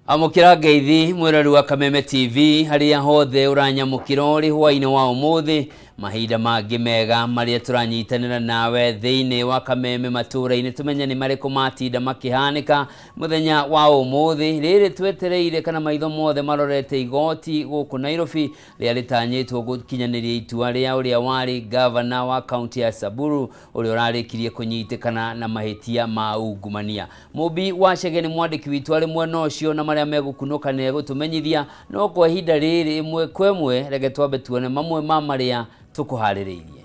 Amũkĩra ngeithi mwĩrori wa Kameme TV harĩa hothe ũranyamũkĩra ũrĩ hwaĩ-inĩ wa ũmũthĩ, mahinda mangĩ mega marĩa tũranyitanĩra nawe thĩinĩ wa Kameme matũũra-inĩ, tũmenye nĩ marĩkũ matinda makĩhanĩka mũthenya wa ũmũthĩ. Rĩrĩ twetereire kana maitho mothe marorete igoti gũkũ Nairobi rĩrĩa rĩtanyĩtwo gũkinyanĩria itua rĩa ũrĩa warĩ ngavana wa kaunti ya Samburu ũrĩa ũrarĩkirie kũnyitĩkana na mahĩtia ma ungumania. Mũmbi wa Chege nĩ mwandĩki witũ arĩ mwena ũcio na marĩa megũkunũka nĩ egũtũmenyithia, no kwa ihinda rĩrĩ ĩmwe kwa ĩmwe reke twambe tuone mamwe ma marĩa tũkũharĩrĩirie.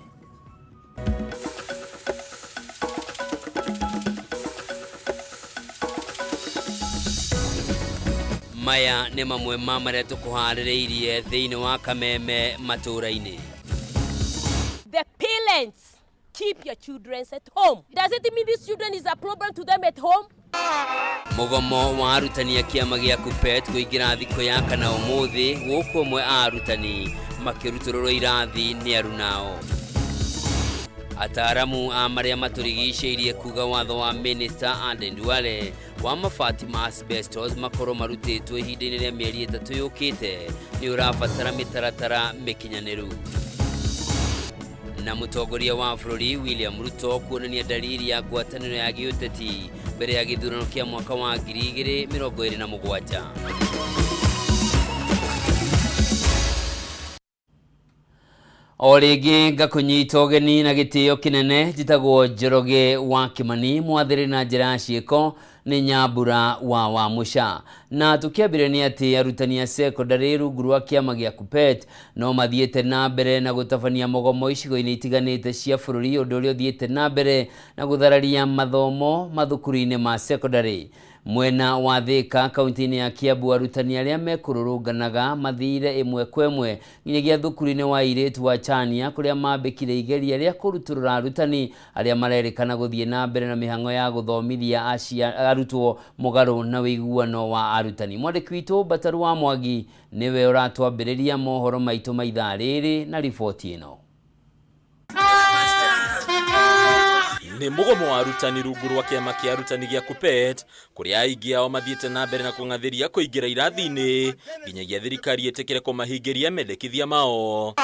Maya nĩ mamwe ma marĩa tũkũharĩrĩirie thĩinĩ wa Kameme matũũra-inĩ. The parents keep your children at home. Does it mean these children is a problem to them at home? Mũgomo wa arutani a kĩama gĩa KUPPET kũingĩra thikũ ya kana ũmũthĩ, gũkũ amwe a arutani makĩrutũrũrwo irathi nĩ arunao. Ataaramu a marĩa matũrigicĩirie kuga watho wa Minister Aden Duale wa mabati ma asbestos makorwo marutĩtwo ihinda-inĩ rĩa mĩeri 3 yũkĩte nĩ ũrabatara mĩtaratara mĩkinyanĩru. Na mũtongoria wa bũrũri William Ruto kuonania dalili ya ngwatanĩro ya gĩũteti mbere ya gĩthurano kĩa mwaka wa 2027. O rĩngĩ ngakũnyita ũgeni na gĩtĩo kĩnene, njĩtagwo Njoroge wa Kĩmani, mwathĩrĩ na njĩra ya ciĩko nĩ Nyambura wa Wamũca. Na tũkĩambĩrĩria nĩ atĩ arutani a secondary rungu rwa kĩama gĩa KUPPET no mathiĩte na mbere na gũtabania mũgomo icigo-inĩ itiganĩte cia bũrũri, ũndũ ũrĩa ũthiĩte na mbere na gũthararia mathomo mathukuru-inĩ ma secondary. Mwena wa Thika kaunti-inĩ ya Kiambu, arutani arĩa mekũrũrũnganaga mathire ĩmwe kwa ĩmwe nginyagia thukuru-inĩ wa airĩtu wa Chania kũrĩa mambĩkire igeria rĩa kũrutũrũra arutani arĩa marerĩkana gũthiĩ na mbere na mĩhang'o ya gũthomithia arutwo mũgarũ na ũiguano wa arutani. Mwandĩki witũ Mbataru wa Mwangi nĩwe ũratwambĩrĩria mohoro maitũ ma ithaa rĩrĩ na riboti ĩno. Nĩ mũgomo wa arutani rungu rwa kĩama kĩa arutani gĩa KUPPET kũrĩa aingĩ ao mathiĩte na mbere na kũng'athĩria kũingĩra irathi-inĩ nginyagia thirikari ĩtĩkĩre kũmahingĩria mendekithia mao.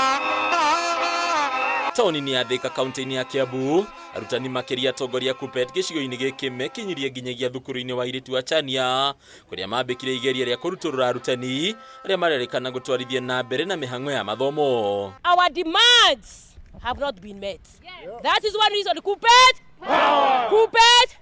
Taũni-inĩ ya Thika kaunti-inĩ ya Kiambu, arutani makĩria atongoria KUPPET gĩcigo-inĩ gĩkĩ mekinyirie nginyagia thukuru-inĩ wa airĩtu a Chania kũrĩa mambĩkire igeria rĩa kũrutũrũra arutani arĩa marerĩkana gũtwarithia na mbere na mĩhang'o ya mathomo. Our demands have not been met. That is one reason. KUPPET! KUPPET!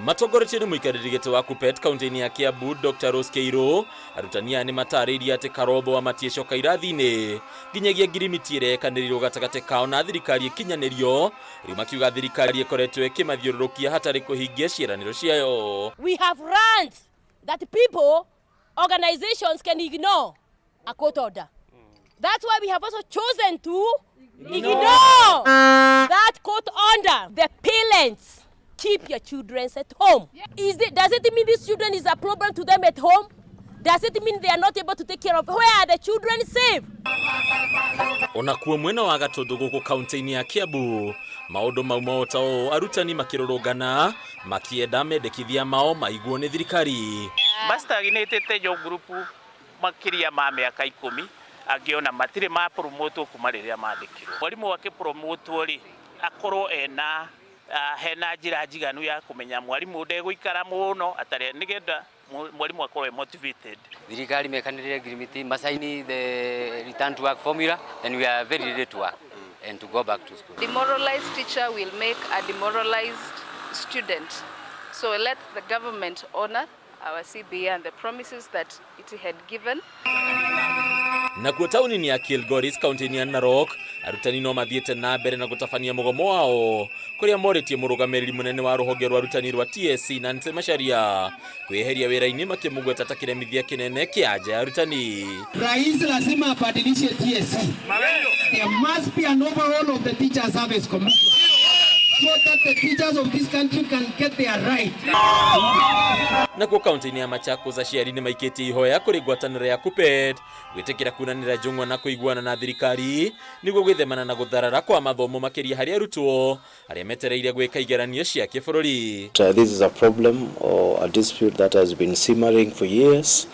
Matongoretio nĩ mũikarĩri gĩtĩ wa KUPPET kaunti-inĩ ya Kiambu Dr. Rose Keiro, arutani aya nĩ matarĩirie atĩ karotho wa matiecoka irathi-inĩ nginyagia ngirimiti ĩrĩa yekanĩrĩirwo gatagatĩ kao na thirikari ĩkinyanĩrio, rĩu makiuga thirikari ĩkoretwo ĩkĩmathiũrũrũkia hatarĩ kũhingia ciĩranĩro ciayo. We have learned that people, organizations can ignore a court order. That's why we have also chosen to ignore that court order. The parents keep your children at home. Does it mean these children is a problem to them at home? Does it mean they are not able to take care of? Where are the children safe? Onakuo mwena wa Gatũndũ gũkũ kaunti-inĩ ya Kiambu, maũndũ mauma o ta ũũ, arutani makĩrũrũngana makĩenda mendekithia mao maiguo nĩ thirikari. Mastagnĩtĩte job group makĩria ma mĩaka 10, angĩ ona matirĩ ma promotwo kuma rĩrĩa mandĩkirwo. Mwarimũ akĩpromotwo rĩ, akorwo ena hena njĩra njiganu ya kũmenya mwarimũ ndegũikara mũno atarĩ, nĩgetha mwarimũ akorwo e motivated. Thirikari mekanĩrĩre ngirimiti, masaini the return to work formula, and we are very ready to work and to go back to school. Demoralized teacher will make a demoralized student. So let the government honor our CBA and the promises that it had given. Nakuo taũni-inĩ ya Kilgoris kaunti-inĩ ya Narok, arutani no mathiĩte na mbere na gũtabania mũgomo wao kũrĩa morĩtie mũrũgamĩrĩri mũnene wa rũhonge rwa arutani rwa TSC Nancy Macharia kwĩyeheria wĩra-inĩ makĩmũgweta ta kĩremithia kĩnene kĩa anja ya arutani. Rais lazima abadilishe TSC. There must be an overhaul of the Teacher Service Commission. so that the teachers of this country can get their right. Nakuo kaunti-inĩ ya Machakos aciari nĩ maikĩtie ihoya kũrĩ ngwatanĩro ya KUPPET gwĩtĩkĩra kunanĩra njũng'wa na kũiguana na thirikari nĩguo gwĩthemana na gũtharara kwa mathomo makĩria harĩ arutwo arĩa metereire gwĩka igeranio cia kĩbũrũri. This is a problem or a dispute that has been simmering for years.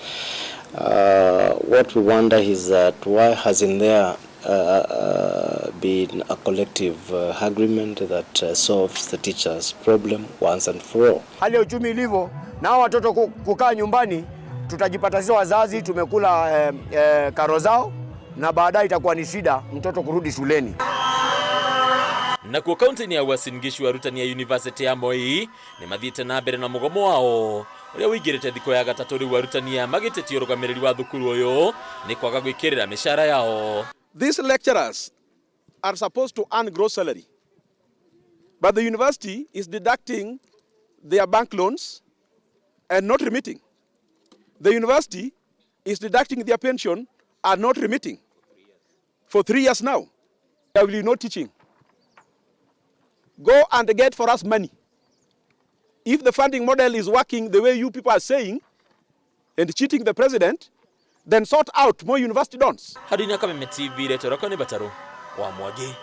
What we wonder is that why hasn't there been a collective agreement that solves the teachers' problem once and for all? Hali ya uchumi ilivyo na hao watoto kukaa nyumbani, tutajipata sisi wazazi tumekula karo zao, na baadaye itakuwa ni shida mtoto kurudi shuleni. Nakuo kaunti-inĩ ya Uasin Gishu arutani a University ya Moi nĩ mathiĩte na mbere na mũgomo wao ũrĩa ũingĩrĩte thikũ ya gatatũ rĩu arutani aya magĩtetia ũrũgamĩrĩri wa thukuru ũyũ nĩ kwaga gwĩkĩrĩra mĩcara yao. These lecturers are supposed to earn gross salary, but the university is deducting their bank loans and not remitting. The university is deducting their pension and not remitting for 3 years now. There will be no teaching. Go and get for us money. If the funding model is working the way you people are saying and cheating the president, then sort out more university loans. Handũ-inĩ Kameme TV retwo rĩakwa nĩ Batarũ wa Mwangi.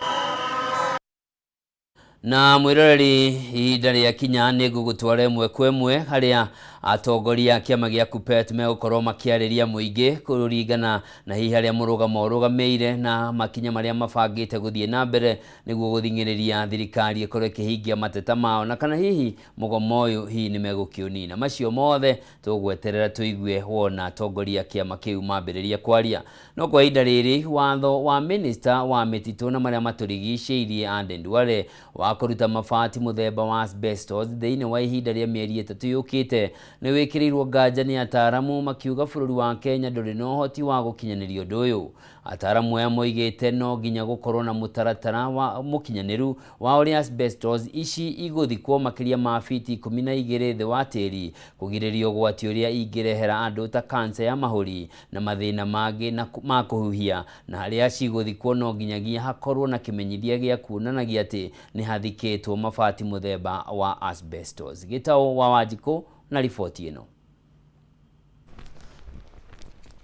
Na mwiroreri ihinda rĩa kinya nĩ ngũgũtwara ĩmwe kwa ĩmwe harĩa atongoria a kĩama gĩa KUPPET megũkorwo makĩarĩria mũingĩ kũringana na hihi harĩa mũrũgamo ũrũgamĩire na makinya marĩa mabangĩte gũthiĩ na mbere nĩguo gũthing'ĩrĩria thirikari ĩkorwo ĩkĩhingia mateta mao na kana hihi mũgomo ũyũ hihi nĩ megũkĩũnina. Macio mothe tũgweterera tũigue wona atongoria a kĩama kĩu mambĩrĩria kwaria. No kwa ihinda rĩrĩ watho wa minista wa mĩtitũ na marĩa matũrigicĩirie Aden Duale wa kũruta mabati mũthemba wa asbestos thĩinĩ wa ihinda rĩa mĩeri 3 yũkĩte nĩ wĩkĩrĩirwo nganja nĩ ataramu makiuga bũrũri wa Kenya ndũrĩ na ũhoti wa gũkinyanĩria ũndũ ũyũ. Ataramu aya moigĩte no nginya gũkorwo na mũtaratara wa mũkinyanĩru wa ũrĩa asbestos ici igũthikwo makĩria ma fiti 12 thĩ wa tĩri kũgirĩrĩria ũgwati ũrĩa ingĩrehera andũ ta kansa ya mahũri na mathĩna mangĩ na ma kũhuhia, na harĩa cigũthikwo no nginyagia hakorwo na kĩmenyithia gĩa kuonanagia atĩ nĩ hathikĩtwo mabati mũthemba wa asbestos. Gĩtaũ wa Wanjikũ na riboti ĩno.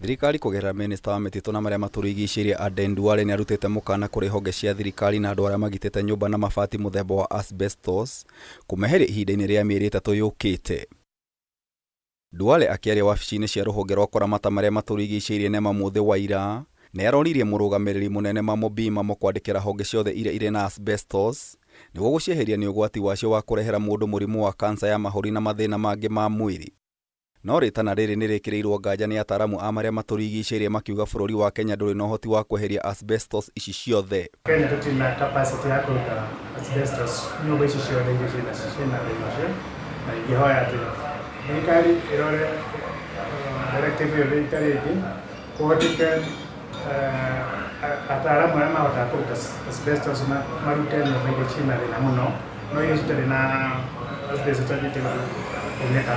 Thirikari kũgerera minista wa mĩtitũ na marĩa matũrigicĩirie Aden Duale nĩ arutĩte mũkana kũrĩ honge cia thirikari na andũ arĩa magitĩte nyũmba na mabati mũthemba wa asbestos kũmeheria ihinda-inĩ rĩa mĩeri 3 yũkĩte. Duale akĩaria wabici-inĩ cia rũhonge rwa kũramata marĩa matũrigicĩirie NEMA mũthĩ wa ira nĩ aroririe mũrũgamĩrĩri mũnene Mamo B Mamo kwandĩkĩra honge ciothe iria irĩ na asbestos nĩguo gũcieheria nĩ ũgwati wacio wa kũrehera mũndũ mũrimũ wa kansa ya mahũri na mathĩna mangĩ ma mwĩrĩ. No rĩtana rĩrĩ nĩ rĩkĩrĩirwo nganja nĩ ataramu a marĩa matũrigicĩirie makiuga bũrũri wa Kenya ndũrĩ na ũhoti wa kweheria asbestos ici ciothe. Kenya tũtirĩ na capacity ya kũruta asbestos nyũmba ici ciothe iria ciĩna thĩna ũcio, na ingĩhoya atĩ thirikari ĩrore directive ĩyo rita rĩngĩ kũhoteke ataaramu arĩa mahotaga kũruta asbestos marute nyũmba iria ciĩna thĩna mũno, no iria citarĩ na asbestos itikuneka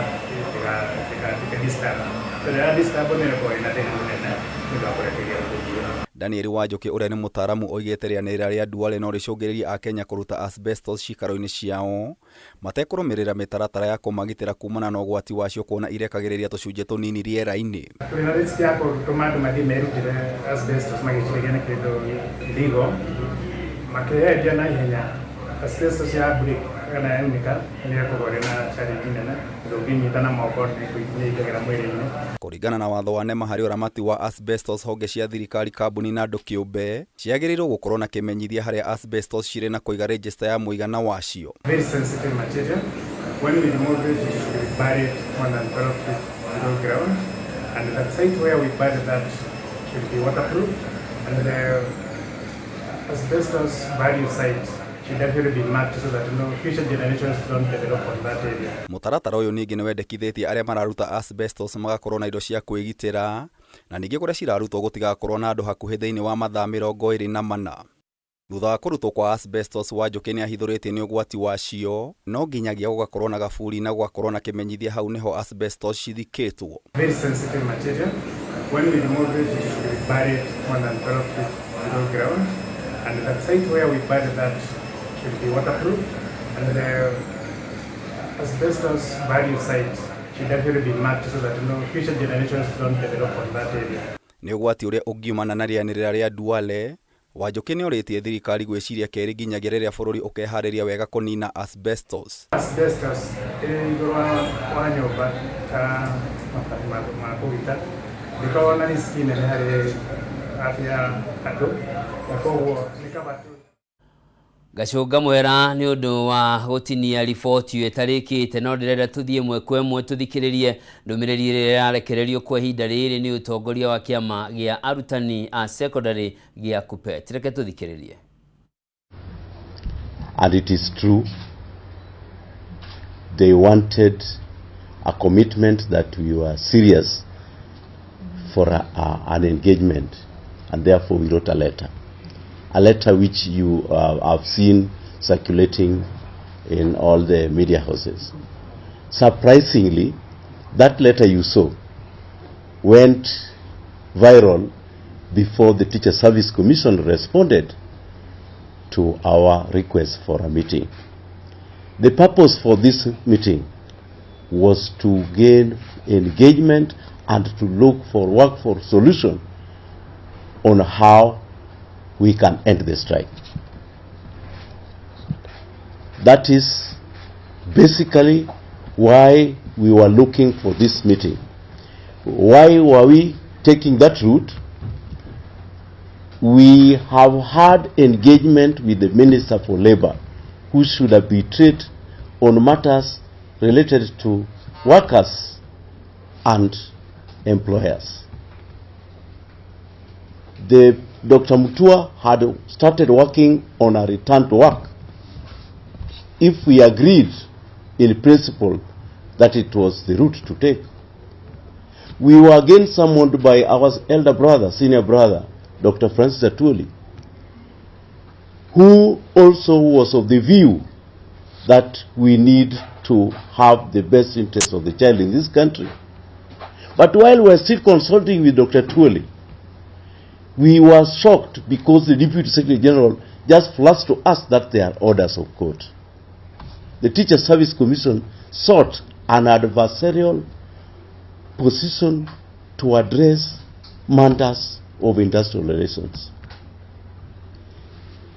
tika disturb tondũ ya disturb nĩ ĩkoragwo ĩna thĩna mũnene nĩ ũndũ wa kũrekereria rũhuho. Daniel Wanjũkĩ ũrĩa nĩ mũtaaramu oigĩte rĩanĩrĩra rĩa Duale no rĩcũngĩrĩrie akenya kũruta asbestos ciikaro-inĩ ciao matekũrũmĩrĩra mĩtaratara ya kũmagitĩra kumana na ũgwati wacio kuona irekagĩrĩria tũcunjĩ tũnini rĩera-inĩ. Tũrĩ na risk ya gũtũma andũ mathiĩ merutĩre asbestos magĩciragia nĩ kĩndũ illegal, makĩendia na ihenya asbestos ya break kana yaunĩka nĩ ĩkoragwo ĩrĩ na challenge nene tondũ ũngĩnyita na moko nĩ ĩingagĩra mwĩrĩ-inĩ. Kũringana na watho wa NEMA harĩ ũramati wa asbestos honge cia thirikari kambuni na andũ kĩũmbe ciagĩrĩirwo gũkorwo na kĩmenyithia harĩa asbestos cirĩ na kũiga register ya mũigana wacio. Very sensitive material. When we remove it, it should be buried more than 12 feet below ground, and the site where we bury that should be waterproof, and the asbestos value site should definitely be marked so that no future generations don't develop on that area. Mũtaratara ũyũ ningĩ nĩwendekithĩtie arĩa mararuta asbestos magakorwo na indo cia kwĩgitĩra na ningĩ kũrĩa cirarutwo gũtigakorwo na andũ hakuhĩ thĩinĩ wa mathaa 24. Thutha wa kũrutwo kwa asbestos Wanjũkĩ nĩahithũrĩtie nĩ ũgwati wacio no nginyagia gũgakorwo na gaburi na gũgakorwo na kĩmenyithia hau nĩho asbestos cithikĩtwo. Very sensitive material. When we remove it, it should be buried more than 12 feet below ground, and the site where we bury that should be waterproof, And the asbestos value site should actually be marked so that future generations don't develop on that area. Nĩ ũgwati ũrĩa ũngiumana na rĩanĩrĩra rĩa Duale, Wanjoki nĩorĩtie thirikari gwĩciria kerĩ nginyagia rĩrĩa bũrũri ũkeharĩria wega kũnina asbestos. Asbestos ĩrĩ igũrũ wa nyũmba ta mabati ma kũgita ndĩkoragwo na risk nene harĩ afya ya andũ, na koguo nĩ kaba tu. Gacũnga mwera nĩ ũndũ wa gũtinia riboti ĩyo ĩtarĩkĩte, no ndĩrenda tũthiĩ ĩmwe kwa ĩmwe tũthikĩrĩrie ndũmĩrĩri ĩrĩa ĩrarekererio kwa ihinda rĩrĩ nĩ ũtongoria wa kĩama gĩa arutani a secondary gĩa KUPPET. Reke tũthikĩrĩrie. And it is true, they wanted a commitment that we were serious for an engagement, and therefore we wrote a letter. A letter which you have seen circulating in all the media houses. Surprisingly, that letter you saw went viral before the Teacher Service Commission responded to our request for a meeting. The purpose for this meeting was to gain engagement and to look for work for solution on how we can end the strike. That is basically why we were looking for this meeting. Why were we taking that route? We have had engagement with the Minister for Labor, who should arbitrate on matters related to workers and employers. The Dr. Mutua had started working on a return to work. If we agreed in principle that it was the route to take, we were again summoned by our elder brother, senior brother, Dr. Francis Atwoli, who also was of the view that we need to have the best interest of the child in this country. But while we were still consulting with Dr. Atwoli, we were shocked because the Deputy Secretary General just flashed to us that there are orders of court. The Teacher Service Commission sought an adversarial position to address matters of industrial relations.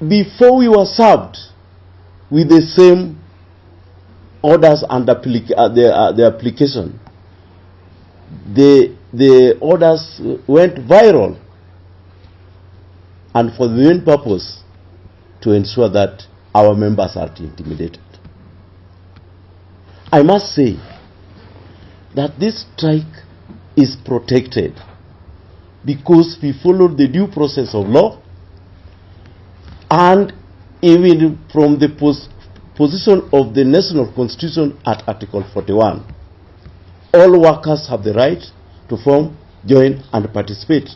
Before we were served with the same orders and the application, the orders went viral, and for the main purpose to ensure that our members are intimidated. I must say that this strike is protected because we followed the due process of law, and even from the position of the National Constitution at Article 41, all workers have the right to form, join, and participate.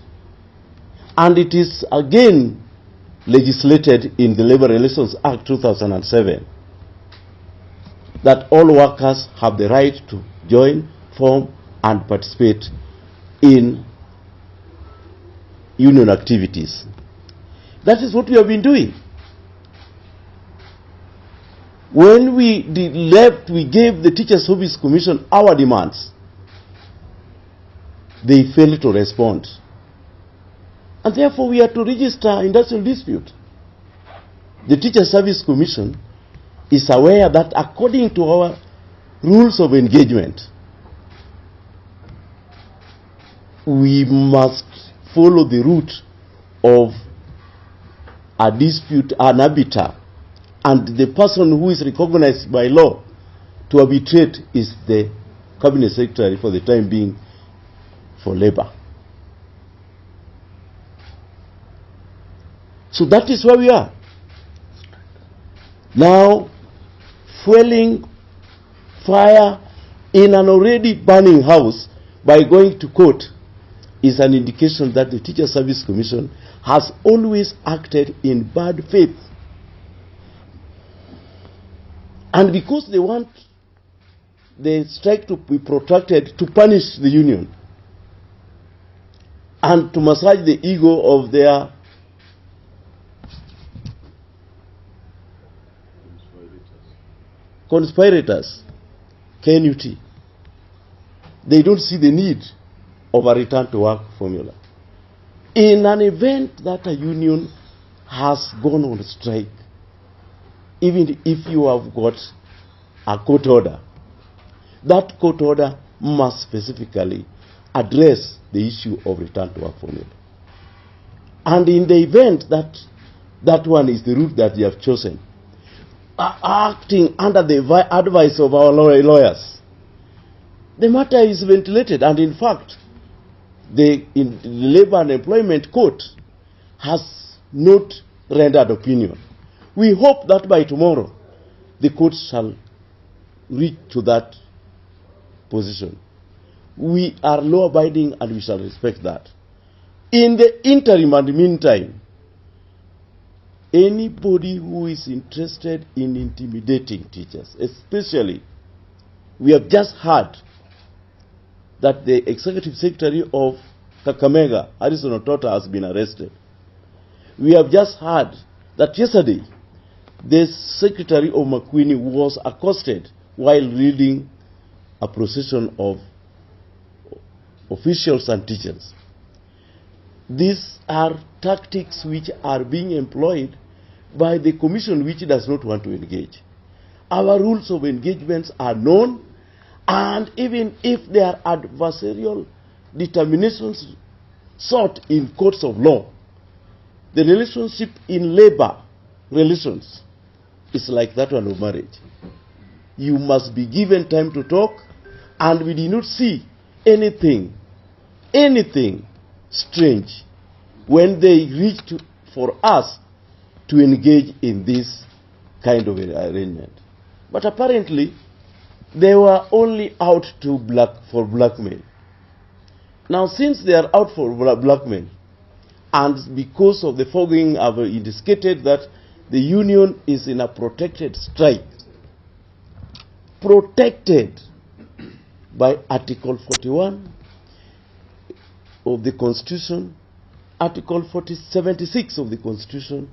And it is again legislated in the Labor Relations Act 2007 that all workers have the right to join, form, and participate in union activities. That is what we have been doing. When we left, we gave the Teacher Service Commission our demands. They failed to respond. And therefore we had to register industrial dispute. The Teacher Service Commission is aware that according to our rules of engagement, we must follow the route of a dispute, an arbiter, and the person who is recognized by law to arbitrate is the Cabinet Secretary for the time being for Labor. So that is where we are. Now, fueling fire in an already burning house by going to court is an indication that the Teacher Service Commission has always acted in bad faith. And because they want the strike to be protracted to punish the union and to massage the ego of their conspirators, KNUT, they don't see the need of a return to work formula. In an event that a union has gone on strike, even if you have got a court order, that court order must specifically address the issue of return to work formula. And in the event that that one is the route that they have chosen, acting under the advice of our lawyers, the matter is ventilated. And in fact, the Labor and Employment Court has not rendered opinion. We hope that by tomorrow, the court shall reach to that position. We are law-abiding and we shall respect that. In the interim and meantime, anybody who is interested in intimidating teachers, especially, we have just heard that the executive secretary of Kakamega, Harrison Otota, has been arrested. We have just heard that yesterday, the secretary of Makueni was accosted while leading a procession of officials and teachers. These are tactics which are being employed by the commission, which does not want to engage. Our rules of engagements are known, and even if there are adversarial determinations sought in courts of law, the relationship in labor relations is like that one of marriage. You must be given time to talk, and we did not see anything strange when they reached for us to engage in this kind of arrangement. But apparently, they were only out to black for blackmail. Now, since they are out for blackmail, and because of the foregoing, I've indicated that the union is in a protected strike, protected by Article 41 of the Constitution, Article 76 of the Constitution,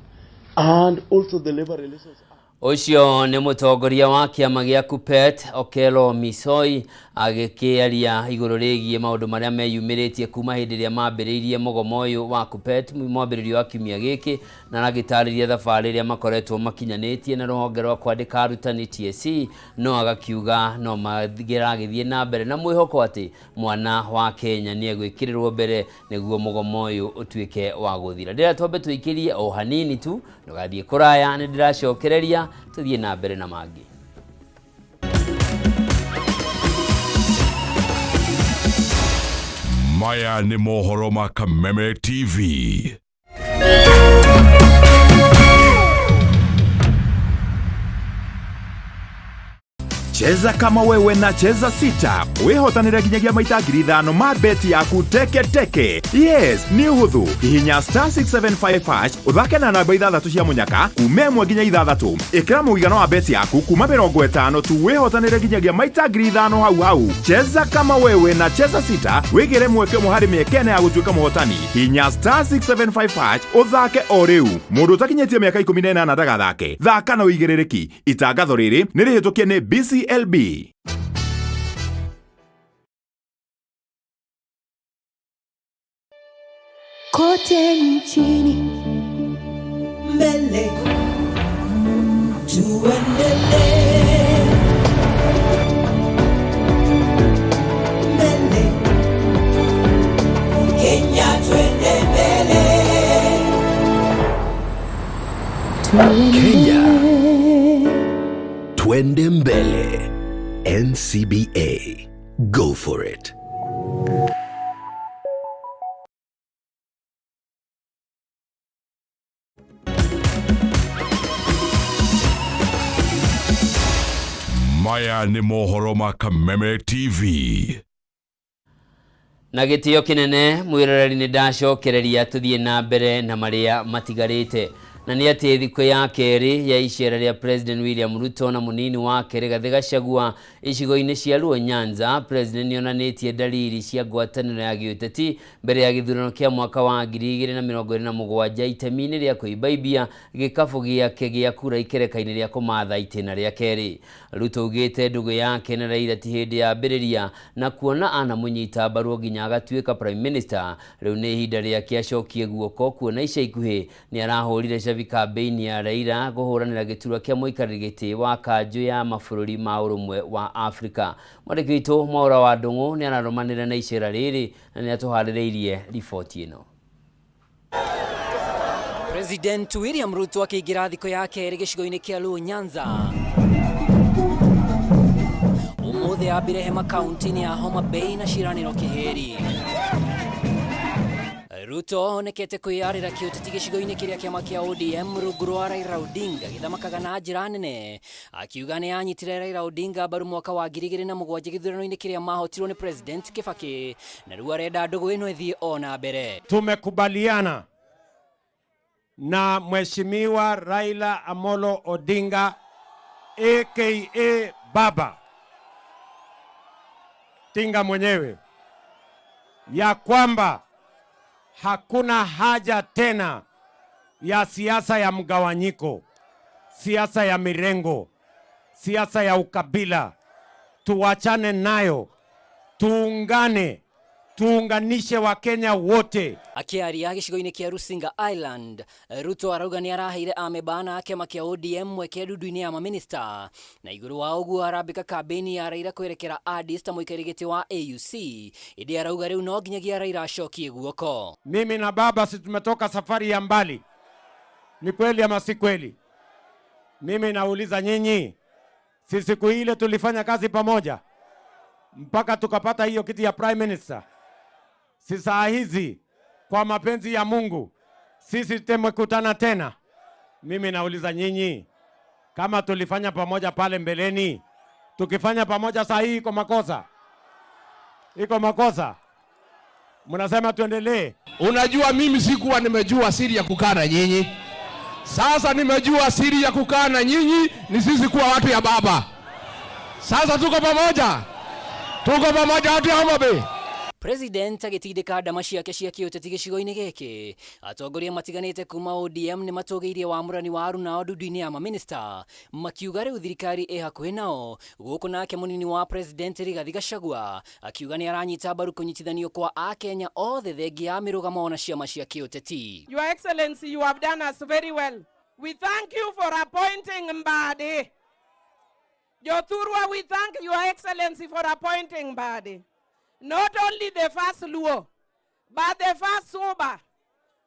and also the Labor Relations Act. Ũcio nĩ mũtongoria wa kĩama gĩa KUPPET Okello Misoi agĩkĩaria igũrũ rĩgiĩ maũndũ marĩa meyumĩrĩtie kuma hĩndĩ ĩrĩa mambĩrĩirie mũgomo ũyũ wa KUPPET mwambĩrĩrio wa kiumia gĩkĩ, na aragĩtarĩria thabarĩ ĩrĩa makoretwo makinyanĩtie na rũhonge rwa kwandĩka arutani TSC, no agakiuga no maragĩthiĩ na mbere na mwĩhoko atĩ mwana wa Kenya nĩ egwĩkĩrĩrwo mbere nĩguo mũgomo ũyũ ũtuĩke wa gũthira. Ndĩra twambe tũikĩrie o hanini tu, ndũgathiĩ kũraya, nĩ ndĩracokereria tũthiĩ na mbere na mangĩ. Maya nĩ mohoro ma Kameme TV. Cheza kama wewe na Cheza Sita wihotanire nginyagia maita 5,000 ma beti yaku teke teke. Yes, nĩ ũhũthũ. Hihinya star 675 hash ũthake na namba ithathatũ cia mũnyaka kuma 1 nginya 6. Ĩkĩra mũigana wa beti yaku kuma 50 tu wihotanire nginyagia maita 5,000 hau hau. Cheza kama wewe na Cheza Sita wĩgĩre mweke ũmwe harĩ mĩeke ĩna ya gũtuĩka mũhotani. Hihinya star 675 hash ũthake o rĩu. Mũndũ ũtakinyĩtie mĩaka 18 ndagathake. Thaka na ũigĩrĩrĩki. Itangatho rĩrĩ nĩ rĩhĩtũkie nĩ BCLB. Kote nchini mbele tuendelee mbele Kenya twende mbele. Kenya twende mbele. NCBA. Go for it. Maya nĩ mohoro ma Kameme TV. Na gĩtĩo kĩnene mwĩroreri, nĩ ndacokereria tũthiĩ na mbere na marĩa matigarĩte. Na nĩ atĩ thikũ ya kerĩ ya icera rĩa President William Ruto na mũnini wake Rigathĩ Gachagua icigo-inĩ cia Luo Nyanza, President nĩonanĩtie dalili cia ngwatanĩro ya gĩũteti mbere ya gĩthurano kĩa mwaka wa 2027 itemi-inĩ rĩa kũibaibia gĩkabũ gĩake gĩa kura ikereka-inĩ rĩa kũmatha itĩna rĩa kerĩ. Ruto augĩte ndũgũ yake na Raila ti hĩndĩ yambĩrĩria na kuona anamũnyita mbaru o nginya agatuĩka Prime Minister, rĩu nĩ ihinda rĩake acokie guoko kuona ica ikuhĩ nĩ arahũrire cabi kambĩini ya Raila kũhũranĩra gĩturwa kĩa mũikarĩri gĩtĩ wa kanjũ ya mabũrũri ma ũrũmwe wa Afrika. Mwandĩki witũ Mwaũra wa Ndũng'ũ nĩ ararũmanĩra na icera rĩrĩ na nĩ atũharĩrĩirie riboti ĩno. President William Ruto akĩingĩra thikũ ya kerĩ gĩcigo-inĩ kĩa Luo Nyanza ũmũthĩ ambire hema kaunti-inĩ ya Homa Bay na ciĩranĩro kĩhĩri. Ruto onekete kwĩyarĩra kĩũteti gĩcigo-inĩ kĩrĩa kĩama kĩa ODM rungu rwa Raila Odinga gĩthamakaga na njĩra nene, akiuga nĩ anyitire Raila Odinga mbaru mwaka wa 2007 gĩthurano-inĩ kĩrĩa mahotirwo nĩ President Kibaki, na rĩu arenda ndũgũ ĩno ĩthiĩ o na mbere. Tumekubaliana na Mheshimiwa Raila Amolo Odinga aka Baba Tinga mwenyewe ya kwamba hakuna haja tena ya siasa ya mgawanyiko, siasa ya mirengo, siasa ya ukabila. Tuwachane nayo, tuungane, tuunganishe Wakenya wote. Akĩaria gĩcigo-inĩ kĩa Rusinga Island, Ruto arauga nĩ araheire amemba a kĩama kĩa ODM mweke ndundu-inĩ ya maminista, na igũrũ wa ũguo arambĩka kambĩini ya Raila kwerekera Addis ta mũikarĩri gĩtĩ wa AUC, ĩndĩ arauga rĩu no nginyagia Raila acokie guoko. Mimi na baba si tumetoka safari ya mbali, ni kweli ama si kweli? Mimi nauliza nyinyi, si siku ile tulifanya kazi pamoja mpaka tukapata hiyo kiti ya prime minister? Si saa hizi kwa mapenzi ya Mungu sisi tumekutana tena? Mimi nauliza nyinyi, kama tulifanya pamoja pale mbeleni, tukifanya pamoja saa hii iko makosa? Iko makosa? Mnasema tuendelee? Unajua, mimi sikuwa nimejua siri ya kukaa na nyinyi. Sasa nimejua siri ya kukaa na nyinyi ni sisi kuwa watu ya baba. Sasa tuko pamoja, tuko pamoja watu ya Homa Bay. President agĩtindĩka ndama ciake cia kĩũteti gĩcigo-inĩ gĩkĩ, atongoria matiganĩte kuma ODM nĩ matũgĩirie wamũrani wa arunao ndundu-inĩ ya maminista, makiuga rĩu thirikari ĩ hakuhĩ nao. Gũkũ nake mũnini wa President Rigathi Gachagua akiuga nĩ aranyita mbaru kũnyitithanio kwa akenya othe thengia ya mĩrũgamo na ciama cia kĩũteti. Your Excellency, you have done us very well. We thank you for appointing Mbadi. Jothurwa, we thank Your Excellency for appointing Mbadi. Not only the first Luo, but the first Suba,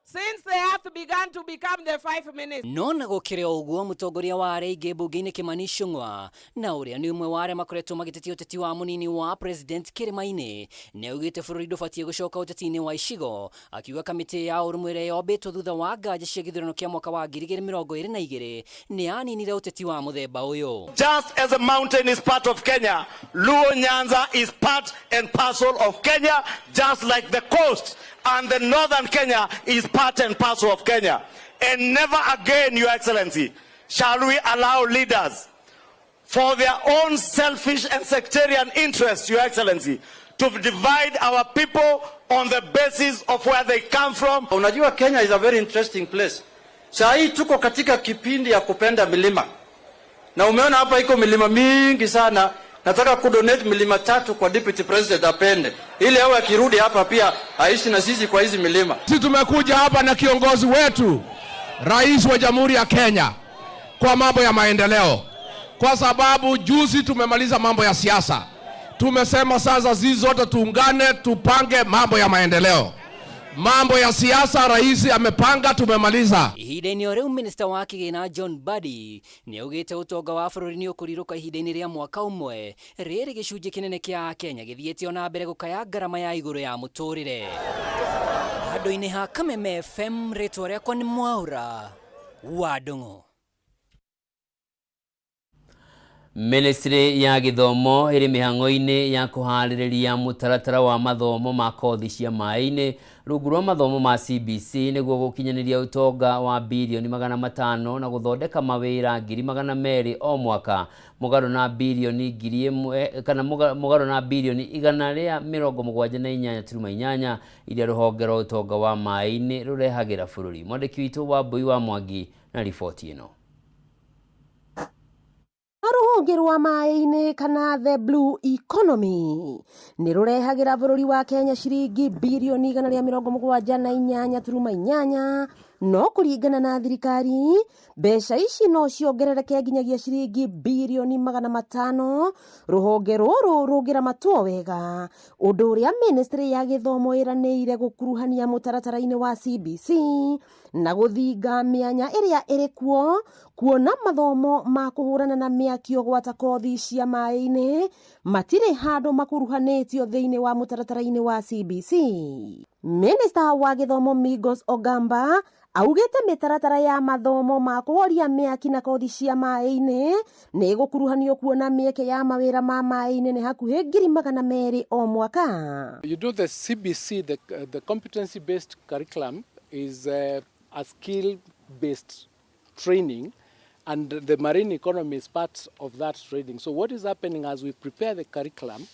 since the earth began to become the 5 minutes. No na gũkĩrĩ o ũguo, mũtongoria wa arĩa aingĩ mbunge-inĩ Kimani Ichung'wa na ũrĩa nĩ ũmwe wa arĩa makoretwo magĩtetia ũteti wa mũnini wa President kĩrĩma-inĩ nĩ augĩte bũrũri ndũbatiĩ gũcoka ũteti-inĩ wa icigo, akiuga kamĩtĩ ya ũrũmwe ĩrĩa yombĩtwo thutha wa nganja cia gĩthurano kĩa mwaka wa 2022 nĩ yaninire ũteti wa mũthemba ũyũ. Just as a mountain is part of Kenya, Luo Nyanza is part and parcel of Kenya, just like the coast and the northern Kenya is part and parcel of Kenya. And never again, Your Excellency, shall we allow leaders for their own selfish and sectarian interests, Your Excellency, to divide our people on the basis of where they come from. Unajua, Kenya is a very interesting place. Saa hii tuko katika kipindi ya kupenda milima, na umeona hapa iko milima mingi sana. Nataka kudonate milima 3 kwa Deputy President apende, ili awe akirudi hapa pia aishi na sisi kwa hizi milima. Sisi tumekuja hapa na kiongozi wetu Rais wa Jamhuri ya Kenya kwa mambo ya maendeleo, kwa sababu juzi tumemaliza mambo ya siasa. Tumesema sasa sisi zote tuungane, tupange mambo ya maendeleo. Mambo ya siasa rais amepanga, tumemaliza. Ihinda-inĩ o rĩu minista wa kĩgĩna John Mbadi nĩ augĩte ũtonga wa bũrũri nĩ ũkũrirũka ihinda-inĩ rĩa mwaka ũmwe, rĩrĩ gĩcunjĩ kĩnene kĩa Akenya gĩthiĩte ona mbere gũkaya ngarama ya igũrũ ya mũtũrĩre. Handũ-inĩ ha Kameme FM, rĩtwa rĩakwa nĩ Mwaũra wa Ndũng'ũ. Ministry ya gĩthomo ĩrĩ mĩhang'o-inĩ ya kũharĩrĩria mũtaratara wa mathomo ma kothi cia maĩ-inĩ Rungu rwa mathomo ma CBC nĩguo gũkinyanĩria ũtonga wa birioni 500 na gũthondeka mawĩra 200,000 o mwaka, mũgarũ na birioni 1000 kana mũgarũ na birioni 178.8 iria rũhonge rwa ũtonga wa maĩ-inĩ rũrehagĩra bũrũri. Mwandĩki witũ Wambui wa Mwangi na riboti ĩno. Rũhonge rwa maĩ-inĩ kana the blue economy nĩ rũrehagĩra bũrũri wa Kenya ciringi birioni 178.8, no kũringana na thirikari mbeca ici no ciongerereke nginyagia ciringi birioni 500 rũhonge rũrũ rũngĩramatwo wega, ũndũ ũrĩa ministry ya gĩthomo ĩranĩire gũkuruhania mũtaratara-inĩ wa CBC na gũthinga mĩanya ĩrĩa ĩrĩ kuo, kuona mathomo ma kũhũrana na mĩakio gwata kothi cia maĩ-inĩ matirĩ handũ makuruhanĩtio thĩinĩ wa mũtaratara-inĩ wa CBC. Minista wa gĩthomo Migos Ogamba augĩte mĩtaratara ya mathomo ma kũhoria mĩaki na kothi cia maĩ-inĩ nĩ ĩgũkuruhanio kuona mĩeke ya mawĩra ma maĩ-inĩ nĩ hakuhĩ 200,000 o mwaka. You know, the CBC, the competency-based curriculum is a skill-based training, and the marine economy is part of that training. So what is happening as we prepare the curriculum,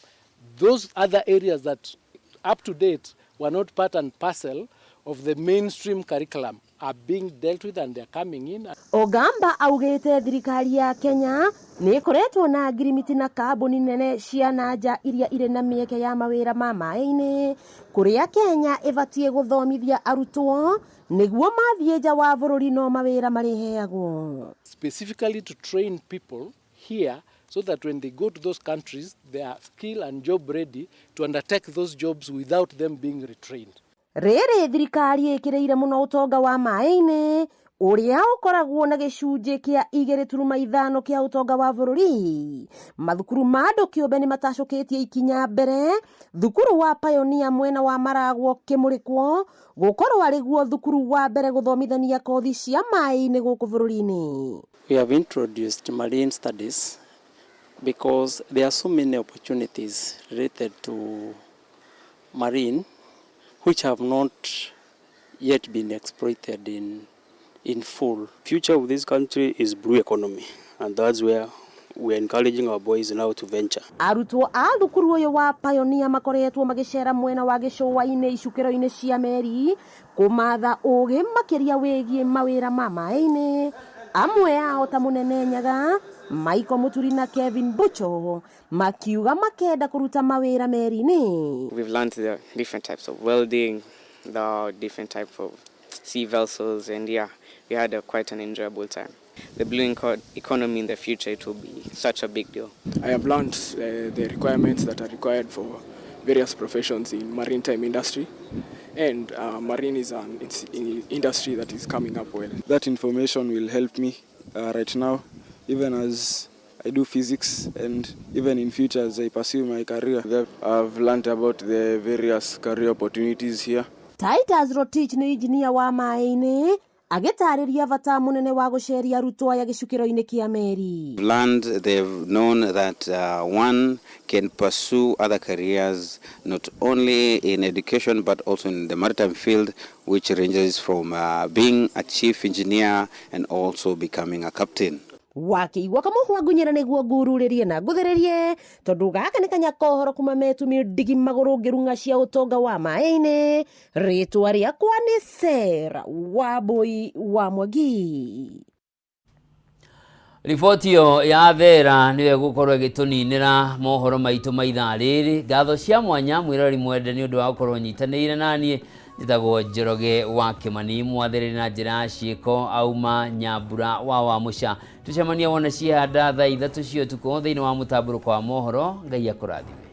those other areas that up to date were not part and parcel of the mainstream curriculum are being dealt with and they're coming in. Ogamba augĩte thirikari ya Kenya nĩ ĩkoretwo na ngirimiti na kambuni nene cia nanja iria irĩ na mĩeke ya mawĩra ma maĩ-inĩ, kũrĩa Kenya ĩbatiĩ gũthomithia arutwo nĩguo mathiĩ nja wa bũrũri no mawĩra marĩheagwo. Specifically to train people here so that when they go to those countries, they are skill and job ready to undertake those jobs without them being retrained. Rĩrĩ thirikari ĩkĩrĩire mũno ũtonga wa maĩ-inĩ ũrĩa ũkoragwo na gĩcunjĩ kĩa 2.5 kĩa ũtonga wa bũrũri. Mathukuru ma andũ kĩũmbe nĩ matacũkĩtie ikinya mbere, thukuru wa Pioneer mwena wa Maragwo kĩmũrĩkwo gũkorwo arĩ guo thukuru wa mbere gũthomithania kothi cia maĩ-inĩ gũkũ bũrũri-inĩ. We have introduced marine studies because there are so many opportunities related to marine which have not yet been exploited in full. Future of this country is blue economy, and that's where we are encouraging our boys now to venture. Arutwo a thukuru ũyũ wa Pioneer makoretwo magĩcera mwena wa gĩcũa-inĩ icukĩro-inĩ cia meri kũmatha ũgĩ makĩria wĩgiĩ mawĩra ma maĩ-inĩ. Amwe ao ta Mũnene Nyaga, Michael Muturi na Kevin Bucho makiuga makenda kũruta mawĩra meri-inĩ. We've learned the different types of welding, the different type of sea vessels, and we had a quite an enjoyable time. The blue economy in the future, it will be such a big deal. I have learned the requirements that are required for various professions in maritime industry, and marine is an industry that is coming up well. That information will help me right now, even as I do physics and even in future as I pursue my career. I've learned about the various career opportunities here. Titus Rotich nĩ injinia wa maĩ-inĩ agĩtarĩria bata mũnene wa gũceria arutwo aya gĩcukĩro-inĩ kĩa meri. Learned, they've known that one can pursue other careers not only in education but also in the maritime field, which ranges from being a chief engineer and also becoming a captain. Wakĩigua kamũhwa ngunyĩra nĩguo ngururĩrie na ngũthĩrĩrie, tondũ gaka nĩ kanya kohoro kuma metumi ndigi magũrũ ngĩrung'a cia ũtonga wa maĩ-inĩ. Rĩtwa rĩakwa nĩ Sarah Wambui wa Mwangi. Riboti ĩyo ya Thera nĩyo ĩgũkorwo ĩgĩtũninĩra mohoro maitũ ma ithaa rĩrĩ. Ngatho cia mwanya mwĩroreri mwende nĩ ũndũ wa gũkorwo nyitanĩire naniĩ. Njĩtagwo Njoroge wa Kĩmani, mwathĩrĩri na njĩra ya ciĩko auma Nyambura wa Wamũca. Tũcemanie wona ciehanda thaa 3 cia ũtukũ thĩinĩ wa mũtambũrũko wa mohoro. Ngai akũrathime.